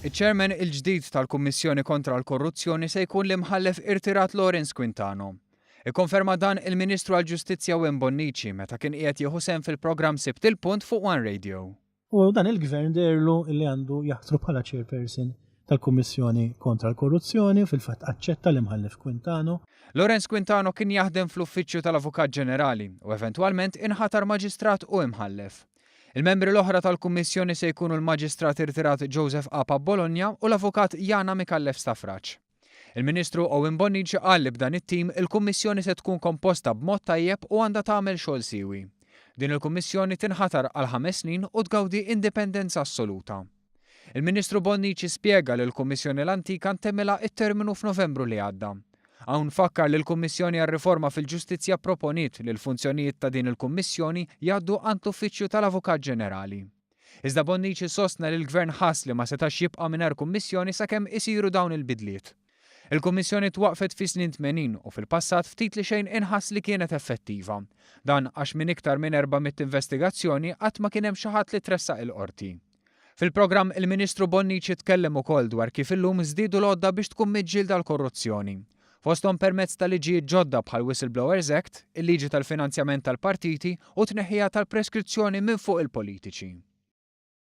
Iċ-Chairman il-ġdid tal-Kummissjoni kontra l-Korruzzjoni se jkun l-Imħallef irtirat Lawrence Quintano. Ikkonferma dan il-Ministru għall-Ġustizzja Owen Bonnici meta kien qiegħed jieħu sehem fil-programm Sibt il-Punt fuq One Radio. U dan il-Gvern deherlu li għandu jaħtru bħala Chairperson tal-Kummissjoni kontra l-Korruzzjoni u fil-fatt aċċetta l-Imħallef Quintano. Lawrence Quintano kien jaħdem fl-Uffiċċju tal-Avukat Ġenerali u eventwalment inħatar Maġistrat u Imħallef. Il-membri l-oħra tal-Kummissjoni se jkunu l-Maġistrat irtirat Joseph Apap Bologna u l-Avukat Yana Micallef Stafrace. Il-Ministru Owen Bonnici qal li b'dan it-tim il-Kummissjoni se tkun komposta b'mod tajjeb u għandha tagħmel xogħol siewi. Din il-Kummissjoni tinħatar għal ħames snin u tgawdi indipendenza assoluta. Il-Ministru Bonnici spjega li l-Kummissjoni l-antika ntemmilha t-terminu f'Novembru li għadda. Hawn fakkar li l-Kummissjoni għar-Riforma fil-Ġustizzja pproponiet li l-funzjonijiet ta' din il-Kummissjoni jgħaddu għand l-Uffiċċju tal-Avukat Ġenerali. Iżda Bonnici sostna li l-Gvern ħass li ma setax jibqa' mingħajr Kummissjoni sakemm isiru dawn il-bidliet. Il-Kummissjoni twaqqfet fis-snin 80 u fil-passat ftit li xejn inħass li kienet effettiva. Dan għax minn iktar minn 400 investigazzjoni qatt ma kien hemm xi ħadd li tressaq il-Qorti. Fil-programm il-Ministru Bonnici tkellem ukoll dwar kif illum żdiedu l-għodda biex tkun miġġielda l-korruzzjoni. Fosthom permezz ta' liġijiet ġodda bħal Whistleblowers Act, il-liġi tal-finanzjament tal-partiti u t-tneħħija tal-preskrizzjoni minn fuq il-politiċi.